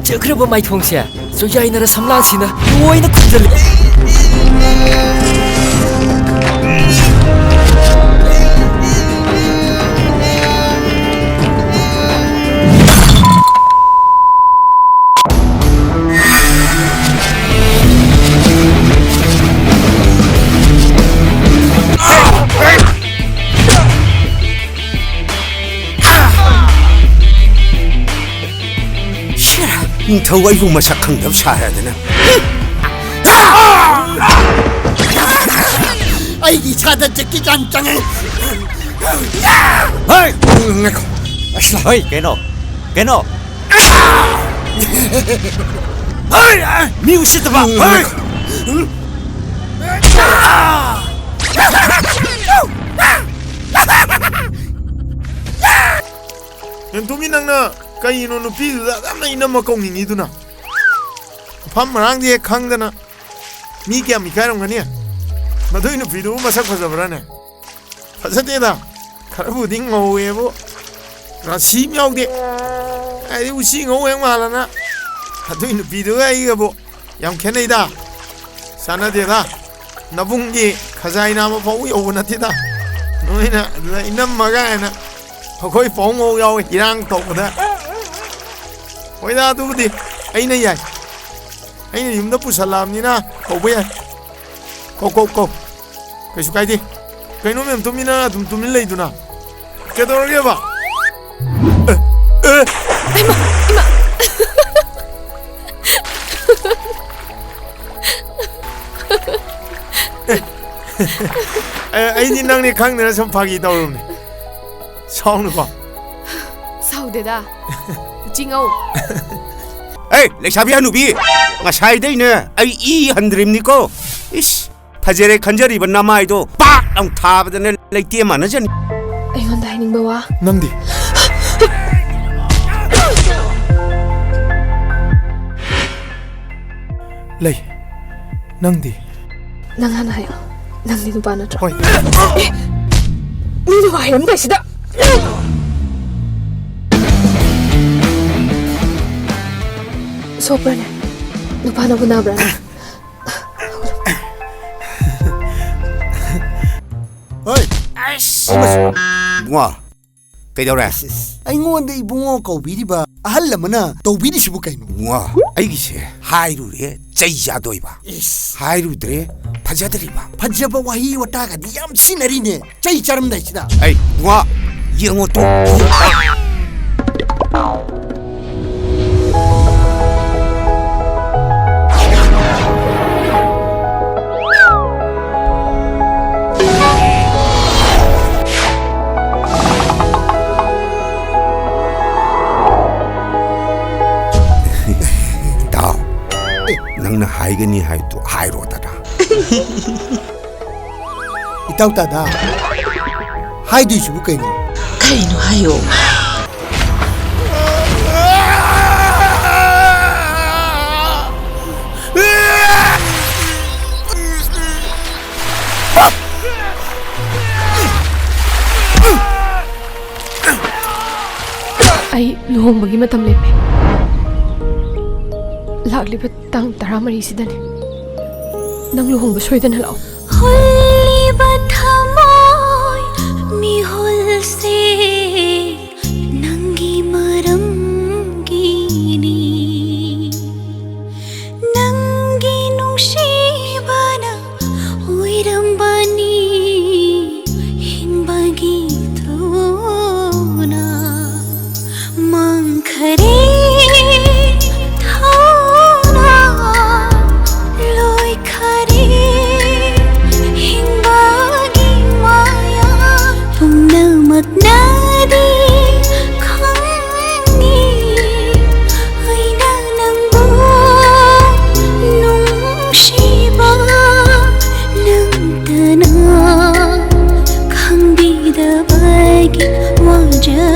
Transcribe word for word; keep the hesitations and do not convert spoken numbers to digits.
ꯆꯦꯛꯈ꯭ꯔꯕ ꯃꯥꯏꯊꯣꯡꯁꯦ ꯆꯣꯏꯌꯥꯏꯅꯔ ꯁꯝꯂꯥꯡꯁꯤꯅ ꯂꯣꯏꯅ ꯈꯨꯝꯖꯤꯜꯂꯤ꯫ ꯅꯤꯡꯊꯧ ꯑꯩꯕꯨ ꯃꯁꯛ ꯈꯪꯗꯕ ꯁꯥꯔꯗꯅ꯫ ꯑꯩꯒꯤ ꯏꯁꯥꯗ ꯖꯦꯀꯤ ꯆꯥꯟ ꯆꯪꯉꯦ꯫ ꯍꯣꯏ! ꯉꯥꯏꯈꯣ꯫ ꯑꯁ! ꯍꯣꯏ, ꯀꯩꯅꯣ? ꯀꯩꯅꯣ? ꯍꯣꯏ! ꯃꯤ ꯎꯁꯤꯠꯇꯕ! ꯍꯣꯏ! ꯌꯦꯟꯊꯣꯛꯃꯤ, ꯅꯪꯅ ꯀꯩꯅꯣ ꯅꯨꯄꯤꯗꯨꯗ ꯌꯥꯝꯅ ꯏꯅꯝꯃ ꯀꯧꯅꯤꯡꯉꯤꯗꯨꯅ? ꯃꯐꯝ ꯃꯔꯥꯡꯗꯤ ꯍꯦꯛ ꯈꯪꯗꯅ꯫ ꯃꯤ ꯀꯌꯥꯝ ꯏꯀꯥꯏꯔꯝꯒꯅꯤ? ꯃꯗꯨꯏ ꯅꯨꯄꯤꯗꯨꯕꯨ ꯃꯁꯛ ꯐꯖꯕ꯭ꯔꯥꯅꯦ? ꯐꯖꯗꯦꯗ꯫ ꯈꯔꯕꯨꯗꯤ ꯉꯧꯋꯦꯕꯨ, ꯔꯥꯁꯤ ꯑꯃ ꯌꯥꯎꯗꯦ꯫ ꯍꯥꯏꯗꯤ ꯎꯆꯤ ꯉꯧ ꯍꯦꯛ ꯃꯥꯜꯂꯅ꯫ ꯑꯗꯨꯏ ꯅꯨꯄꯤꯗꯨꯒ ꯑꯩꯒꯕꯨ ꯌꯥꯝ ꯈꯦꯠꯅꯩꯗ꯫ ꯆꯥꯟꯅꯗꯦꯗ꯫ ꯅꯕꯨꯡꯒꯤ ꯈꯖꯥꯏ ꯅꯥꯝꯃ ꯐꯥꯎ ꯌꯧꯕ ꯅꯠꯇꯦꯗ꯫ ꯅꯣꯏꯅ ꯑꯗꯨꯗ ꯏꯅꯝꯃ ꯀꯥꯏꯅ꯫ ꯑꯩꯈꯣꯏ ꯄꯥꯎ ꯉꯧ ꯌꯥꯎꯋꯤ ꯏꯔꯥꯡ ꯇꯧꯕꯗ꯫ ꯍꯣꯏꯗ, ꯑꯗꯨꯕꯨꯗꯤ ꯑꯩꯅ ꯌꯥꯏ꯫ ꯑꯩꯅ ꯌꯨꯝꯗ ꯄꯨꯁꯜꯂꯛꯑꯕꯅꯤꯅ ꯀꯧꯕ ꯌꯥꯏ꯫ ꯀꯧ, ꯀꯧ, ꯀꯧ꯫ ꯀꯩꯁꯨ ꯀꯥꯏꯗꯦ꯫ ꯀꯩꯅꯣ ꯃꯦꯝ, ꯇꯨꯃꯤꯟꯅ ꯑꯗꯨꯝ ꯇꯨꯃꯤꯟ ꯂꯩꯗꯨꯅ? ꯀꯩꯗꯧꯔꯒꯦꯕ? ꯑꯦ, ꯑꯦ꯫ ꯑꯦ, ꯑꯩꯗꯤ ꯅꯪꯅꯤ ꯈꯪꯗꯅ ꯁꯨꯝ ꯐꯥꯒꯤ ꯇꯧꯔꯨꯕꯅꯦ꯫ ꯁꯥꯎꯅꯨꯀꯣ꯫ ꯁꯥꯎꯗꯦꯗ꯫ ꯆꯤꯡꯉꯧ꯫ ꯑꯦ, ꯂꯩꯁꯥꯕꯤ ꯍꯅꯨꯕꯤ, ꯉꯁꯥꯏꯗꯩꯅꯦ ꯑꯩ ꯏ ꯍꯟꯗ꯭ꯔꯤꯕꯅꯤꯀꯣ꯫ ꯏꯁ, ꯐꯖꯔꯦ ꯈꯟꯖꯔꯤꯕ ꯅꯃꯥꯏꯗꯣ ꯄꯥꯛ ꯂꯥꯎ ꯊꯥꯕꯗꯅꯦ ꯂꯩꯇꯦꯝ ꯃꯥꯟꯅꯖꯅꯤ꯫ ꯑꯩꯉꯣꯟꯗ ꯍꯥꯏꯅꯤꯡꯕ ꯋꯥ? ꯅꯪꯗꯤ? ꯂꯩ꯫ ꯅꯪꯗꯤ? ꯅꯪ ꯍꯥꯟꯅ ꯍꯥꯏꯌꯣ꯫ ꯅꯪꯗꯤ ꯅꯨꯄꯥ ꯅꯠꯇ꯭ꯔꯣ? ꯍꯣꯏ꯫ ꯑꯦ! ꯃꯤ ꯅꯨꯄꯥ ꯍꯥꯏꯔꯝꯗꯥꯏꯁꯤꯗ! ꯁꯣꯛꯄ꯭ꯔꯅꯦ? ꯅꯨꯄꯥꯅꯕꯨ ꯅꯥꯕ꯭ꯔꯅꯦ? ꯍꯣꯏ꯫ ꯏꯕꯨꯡꯉꯣ, ꯀꯩꯗꯧꯔꯦ? ꯑꯩꯉꯣꯟꯗ ꯏꯕꯨꯡꯉꯣ ꯀꯧꯕꯤꯔꯤꯕ ꯑꯍꯜ ꯑꯃꯅ ꯇꯧꯕꯤꯔꯤꯁꯤꯕꯨ ꯀꯩꯅꯣ? ꯏꯕꯨꯡꯉꯣ, ꯑꯩꯒꯤꯁꯦ ꯍꯥꯏꯔꯨꯔꯦ ꯆꯩ ꯆꯥꯗꯣꯏꯕ, ꯏꯁ꯫ ꯍꯥꯏꯔꯨꯗ꯭ꯔꯦ ꯐꯖꯗ꯭ꯔꯤꯕ꯫ ꯐꯖꯕ ꯋꯥꯍꯩ ꯋꯥꯇꯥꯒꯗꯤ ꯌꯥꯝ ꯁꯤꯖꯤꯟꯅꯔꯤꯅꯦ ꯆꯩ ꯆꯥꯔꯝꯗꯥꯏꯁꯤꯗ꯫ ꯑꯩ ꯏꯕꯨꯡꯉꯣ, ꯌꯦꯡꯉꯣ ꯇꯨ꯫ ꯏꯇꯥꯎ, ꯅꯪꯅ ꯍꯥꯏꯒꯅꯤ ꯍꯥꯏꯗꯣ ꯍꯥꯏꯔꯣꯗꯅ꯫ ꯏꯇꯥꯎ ꯇꯥꯗꯥ, ꯍꯥꯏꯗꯣꯏꯁꯤꯕꯨ ꯀꯩꯅꯣ? ꯀꯩꯅꯣ ꯍꯥꯏꯌꯣ꯫ ꯑꯩ ꯂꯨꯍꯣꯡꯕꯒꯤ ꯃꯇꯝ ꯂꯦꯞꯄꯦ꯫ ꯂꯥꯛꯂꯤꯕ ꯇꯥꯡ ꯇꯔꯥꯃꯔꯤꯁꯤꯗꯅꯦ꯫ ꯅꯪ ꯂꯨꯍꯣꯡꯕ ꯁꯣꯏꯗꯅ ꯂꯥꯛꯑꯣ꯫ ꯍꯨꯜꯂꯤꯕ ꯊꯃꯣꯏ ꯃꯤꯍꯨꯜꯁꯦ ꯅꯪꯒꯤ ꯃꯔꯝꯒꯤꯅꯤ꯫ ꯅꯪꯒꯤ ꯅꯨꯡꯁꯤꯕꯅ ꯑꯣꯏꯔꯝꯕꯅꯤ ꯍꯤꯡꯕꯒꯤ ꯊꯧꯅꯥ꯫ ꯃꯥꯡꯈꯔꯦ ꯊꯧꯅꯥ ꯂꯣꯏꯈꯔꯦ ꯍꯤꯡꯕꯒꯤ ꯃꯌꯥꯏ꯫ ꯄꯨꯝꯅꯃꯛꯅꯗꯤ ꯈꯪꯏ ꯑꯩꯅ ꯅꯪꯕꯨ ꯅꯨꯡꯁꯤꯕ꯫ ꯅꯪꯇꯅ ꯈꯪꯕꯤꯗꯕꯒꯤ ꯋꯥꯖ